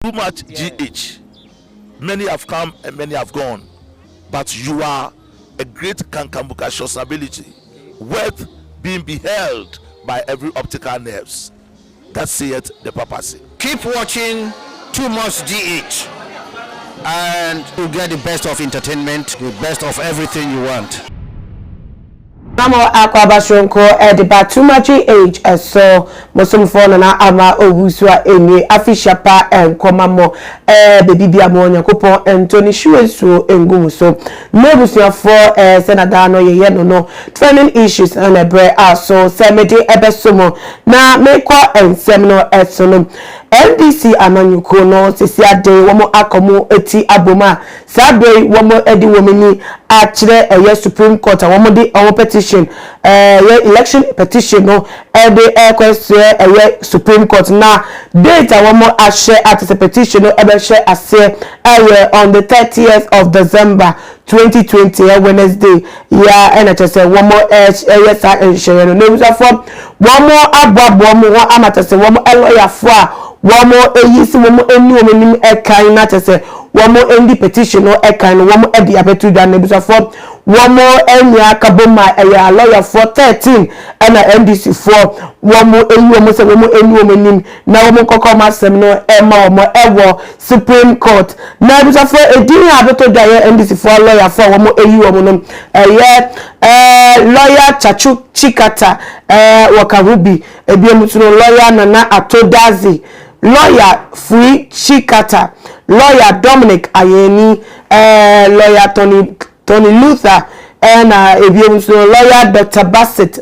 Too much GH. Many have come and many have gone, but you are a great kankambuka ability, worth being beheld by every optical nerves. That saith the papacy. Keep watching Too Much GH and you get the best of entertainment, the best of everything you want. Na mo akwaaba soronko de ba Too Much Age so mosomfoɔ Nana Ama Owusu a ɛnie afihyia pa nkɔma mo baabi bia mo Onyankopɔn nto ne hyiwe nsuo ngu mo so na abusuafoɔ sɛ na daa no yɛyɛ no no trending issues na ɛbrɛ a so sɛ mede ɛbɛso mo na mekɔ nsɛm no ɛso no. NDC amanyɔkuo no sisi ade wɔn akɔ mo eti abom a saa bere yi wɔn de wɔn ani akyerɛ ɛyɛ Supreme Court a wɔn de wɔn petition, ɛyɛ election petition no, ɛde ɛkɔ ɛsɛ ɛyɛ Supreme Court. Na date a wɔn ahyɛ ate sɛ petition no ɛbɛhyɛ aseɛ ɛyɛ on the 30th of December 2020, ɛ Wednesday ya ɛna kyerɛ sɛ wɔn ɛyɛ saa nhyehyɛeɛ no. Na ebusuafoɔ, wɔn aboaboa wɔn ho ama kyerɛ sɛ wɔn ɛlɔyafoɔ a wɔn eyi si wɔn ani wɔn anim ɛkan na kyerɛ sɛ wɔn ndi petition no ɛkan no wɔn ɛde abɛto dwa. Na ebusuafoɔ, wɔn ɛnyɛ akabɔ mu a ɛyɛ alɔyafoɔ 13 ɛna NDC foɔ wɔn eyi wɔn sɛ wɔn ani wɔn anim na wɔn nkɔkɔ wɔn asɛm no ɛma wɔn ɛwɔ Supreme Court. Na ebusuafoɔ, edin a abɛto dwa yɛ NDC foɔ alɔyafoɔ a wɔn eyi wɔn no ɛyɛ lawyer Tsatsu Tsikata, wɔka ho bi. Ebien nso no, lawyer Nana Ato Dadzie, lawyer Fui Tsikata, lawyer Dominic Ayeni, lawyer Tony Lithur, ɛna ebien nso no, lawyer Dr Basit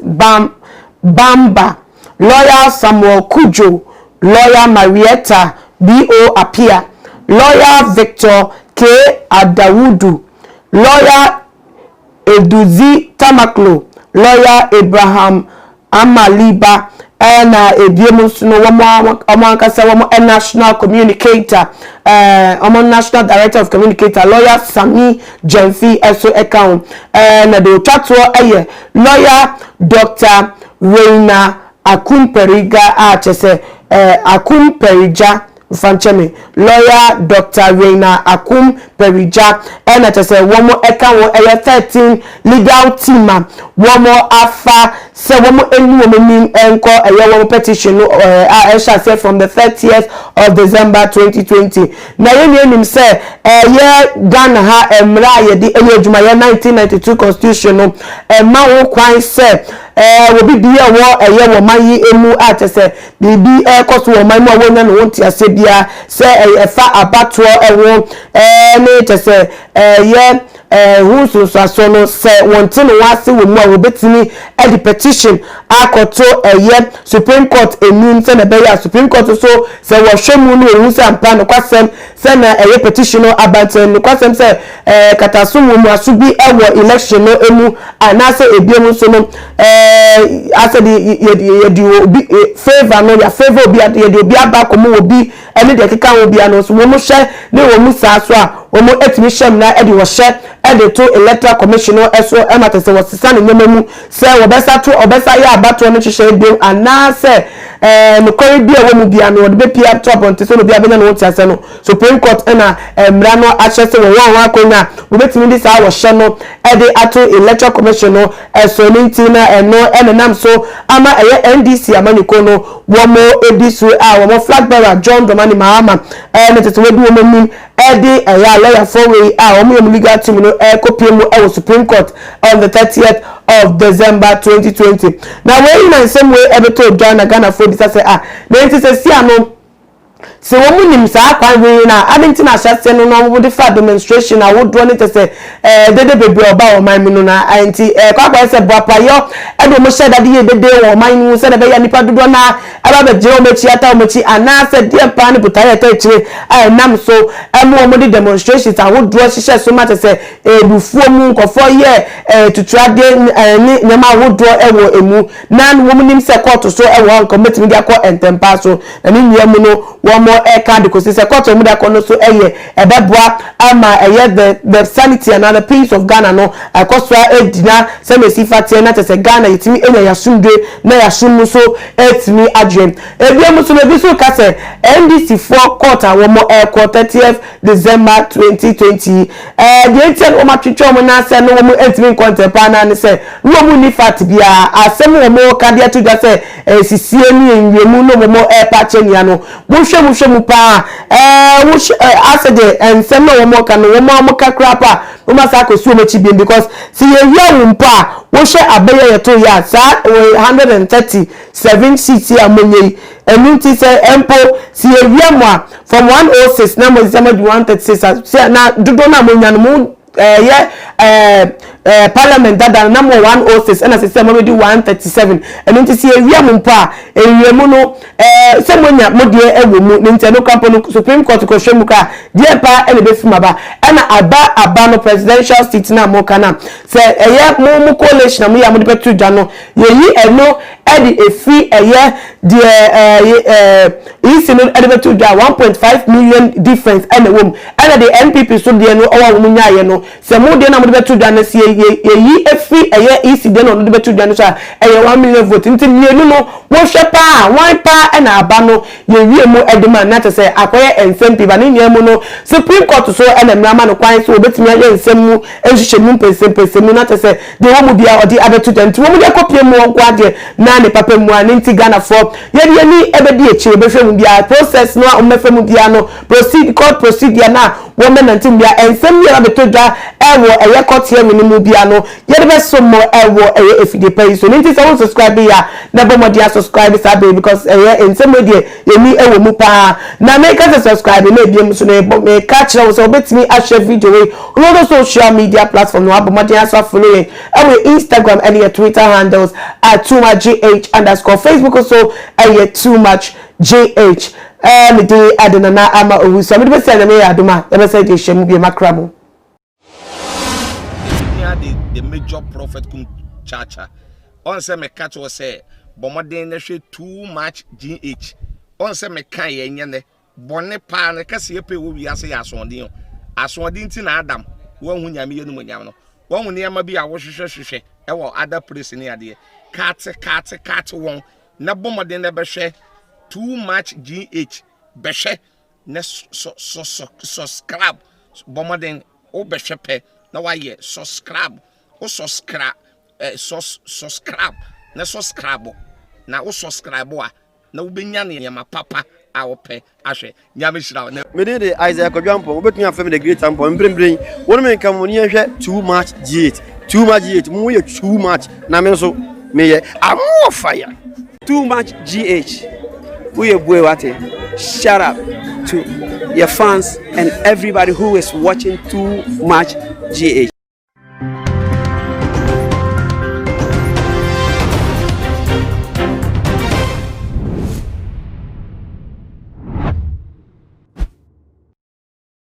Bamba, lawyer Samuel Kudjo, lawyer Marietta B.O. Appiah, lawyer Victor K Adawudu, lawyer Edudzi Tamakloe, lawyer Abraham Amaliba, ɛna ebiem nso no, wɔn ankasa wɔn national communicator, wɔn national director of communicator, lawyer Sammy Gyamfi, ɛso ɛka ho. Na deɛ otwa toɔ ɛyɛ lawyer Dr Reina Akumperiga a kyerɛ sɛ Akumperigya mfankyɛmi, lawyer Dr Reina Akumperigya, ɛna kyerɛ sɛ wɔn ɛka ho. Ɛyɛ 13 legal team a wɔn afa sɛ wɔn ani wɔn anim nkɔ ɛyɛ wɔn petition no a ɛhyɛ aseɛ from the 30th of December 2020. Na yɛn ni anim sɛ ɛyɛ Ghana ha mmerɛ a yɛde ɛyɛ adwuma yɛ 1992 constitution no ɛma ho kwan sɛ obi bi a wɔ ɛyɛ wɔ man yi emu a kyerɛ sɛ biribi ɛkɔ so wɔ man mu a wɔnya ne ho ntease biara sɛ ɛfa abatoɔ ɛho ne kyerɛ sɛ ɛyɛ ho nsonsanso no, sɛ wɔn ti ne ho ase wɔ mu a, wɔbɛtumi ɛde petition akɔto ɛyɛ Supreme Court anim sɛ na ɛbɛyɛ a Supreme Court so sɛ wɔhwɛ mu no ohun sɛ ampa nokwasɛm sɛ na ɛyɛ petition no abanten nokwasɛm sɛ kataso wɔ mu aso bi ɛwɔ election no emu anaasɛ ebiem nso no asɛ de yɛde obi favour no, yɛ favour obi, yɛde obi aba akɔmu wɔ bi ɛne deɛ ɛkeka ho bia no nso, wɔn hyɛ ne wɔn mu saa so a wɔn atumi hyɛ mu na ɛde wɔhyɛ ɛde to Electoral Commission no ɛso ɛma te sɛ wɔsesa ne nneɛma mu sɛ wɔbɛsa to ɔbɛsa yɛ abatoɔ no hyehyɛ ebiem anaasɛ nokware bi a ɛwɔ mu bia no wɔde bɛpia ato abɔnten sɛ obi abɛnya ne ho te ase no. Supreme Court ɛna mmara no ahyɛ sɛ wɔn wɔn akonnwa wɔbɛtumi de saa wɔhyɛ no ɛde ato Electoral Commission no ɛso ne nti na ɛno ɛnenam so ama ɛyɛ NDC amanyɔkuo no wɔn edi so a wɔn flag bearer John Dramani Mahama ɛne tete wɔdi wɔn anim ɛde ɛyɛ alɔyafoɔ wei a wɔn yɛ mu legal team no ɛkɔpie mu ɛwɔ Supreme Court on the 30th of December 2020. Na wei na nsɛm wei ɛbɛtɔ odwa na Ghanafoɔ bisa sɛ a na nti sɛ si ano sɛ wɔn nim saa kwan wei na adi nti na ahyɛseɛ no na wɔde fa demonstration ahodoɔ ne kyɛ sɛ dede bebree ɔba ɔman mu no na nti kɔ akɔyɛ sɛ boapayɔ ɛde wɔn hyɛ dade yɛ dede wɔ ɔman mu sɛ ɛbɛyɛ nipa dodoɔ na ɛba bɛgyina wɔn akyi ata wɔn akyi anaasɛ deɛ paa ne botaeɛ ɛtɔ akyire a ɛnam so ɛmo wɔn de demonstrations ahodoɔ hyehyɛ so ma kyɛ sɛ ebufuo mu nkɔfoɔ yɛ tutuadeɛ ne nneɛma ahodoɔ ɛwɔ emu na wɔn nim sɛ kɔɔto so ɛwɔ hɔ nka wɔn bɛtumi de akɔ ntɛmpa so. Na ne nua mu no wɔn wɔn ɛka de kɔsi sɛ court a wɔn de akɔ no so ɛyɛ ɛbɛboa ama ɛyɛ the the sanity anaa the peace of Ghana no ɛkɔ so ɛgyina sɛnea esi fa teɛ na kyerɛ sɛ Ghana yɛtumi anya yasomdwe na yasom mu so ɛtumi adwe. Ebien mu so no ebi nso ka sɛ NDC foɔ court a wɔn ɛkɔ 30th December 2020 ɛɛ deɛ nti a wɔn atwitwa wɔn nan sɛ no wɔn ntumi nkɔ ntɛm paa naa ne sɛ na wɔn nni fact biara asɛm wɔn ka de ato dwa sɛ ɛsisie ne nwiemu na wɔn ɛrepa akyɛ nia no wohwɛ mu hwɛ mu paa ɛɛ wohwɛ ɛɛ asɛ deɛ nsɛm na wɔn ka no wɔn a wɔn ka koraa pa wɔn asa akɔsi wɔn akyi biem because sɛ yɛwia wɔn mpo a wohwɛ abɛyɛ yɛto yɛ a saa 137 seats a wɔnyɛ yi ɛnu nti sɛ mpo sɛ yɛwia mu a from 106 na mo sɛ mo di 136 a sɛ na dodoɔ na mo nya no mo ɛyɛ ɛɛ ɛɛ parliament dada na mo 106 ɛna sɛ mo di 137. Ɛnu nti sɛ yɛwia mo mpo a ewia mu no ɛɛ sɛ mo nya mo deɛ ɛwɔ mu ne nti ɛno krampo no Supreme Court kɔhwɛ mu kora deɛ pa ɛna ebefi mu aba ɛna aba aba no presidential seat na mo ka na sɛ ɛyɛ mo mo coalition na mo yɛ a mo de bɛto dwa no yɛyi ɛno ɛde efi ɛyɛ deɛ ɛɛ ɛɛ EC no ɛde bɛto dwa 1.5 million difference ɛna ɛwɔ mu ɛna deɛ NPP so deɛ no ɔwɔ a wɔn nyaayɛ no sɛ mo deɛ na mo de bɛto dwa no si yɛ yɛyi efi ɛyɛ EC deɛ na ɔno de bɛto dwa no so a ɛyɛ 1 million vote nti mmienu no wɔhwɛ paa wɔn paa ɛna aba no yɛwie mu ɛde ma na kyerɛ sɛ akɔyɛ nsɛm pii ba ne nyinaa mu no Supreme Court so ɛna mmara ma no kwan so wɔbɛtumi ayɛ nsɛm mu nhyehyɛ mu mpɛsɛmpɛsɛ mu na kyerɛ sɛ deɛ wɔn mu bia ɔde abɛto dwa nti wɔn mu de akɔpie mu wɔn nko adeɛ na ne papa mu a ne nti Ghanafoɔ yɛde yɛni ɛbɛdi akyire bɛhwɛ mu bia process no a wɔn bɛfɛ mu bia no proceed court procedure na wɔn bɛnante mu bia nsɛm bi a abɛtɔ dwa ɛwɔ ɛyɛ court hearing no mu bia no yɛde bɛso mo ɛwɔ ɛyɛ efidie pa yi so ne nti sɛ wɔn subscribe yi a na bɔ mɔden asubscribe saa bere because ɛyɛ nsɛm wo deɛ yɛni ɛwɔ mu paa na meka sɛ subscribe na ebien so na ɛbɔ meka kyerɛ wo sɛ wobɛtumi ahyɛ video wei on social media platform no abɔ mɔden aso afollow yɛn ɛwɔ Instagram ɛne yɛ Twitter handles at too much gh_, Facebook so ɛyɛ Too Much GH. Ɛɛ mede ade nana ama owu so mede bɛsɛ ɛnam yɛ adom a yɛbɛsɛ de hyɛ mu bi makra mu. The major prophet kum chacha ɔn sɛ meka kyerɛ sɛ bɔ mmɔden na hwɛ Too Much GH ɔn sɛ meka yɛ nyɛ nɛ bɔne paa no kɛseɛ pɛ wɔ wiase yɛ asoɔden o asoɔden nti na Adam wɔnhu Nyame yɛ no mu nyam no wɔnhu nneɛma bi a wɔhwehwɛ hwehwɛ ɛwɔ other place ne adeɛ kaate kaate kaate wɔn na bɔ mmɔden na bɛhwɛ Too Much GH bɛhwɛ na subscribe bɔ mmɔden wobɛhwɛ pɛ na wayɛ subscribe wo subscribe ɛ subscribe na subscribe na wo subscribe a na wobɛnya nneɛma papa a wopɛ ahwɛ. Nyame hyira wo. Mede de Isaiah Kwadwo Ampɔn wobɛtumi afrɛ me the great Ampɔn mprempren wo ne me nka mo ne yɛnhwɛ Too Much G8 Too Much G8 mo yɛ too much na me nso meyɛ amoɔ fire. Too Much GH woyɛ bue wate. Shout out to your fans and everybody who is watching Too Much GH.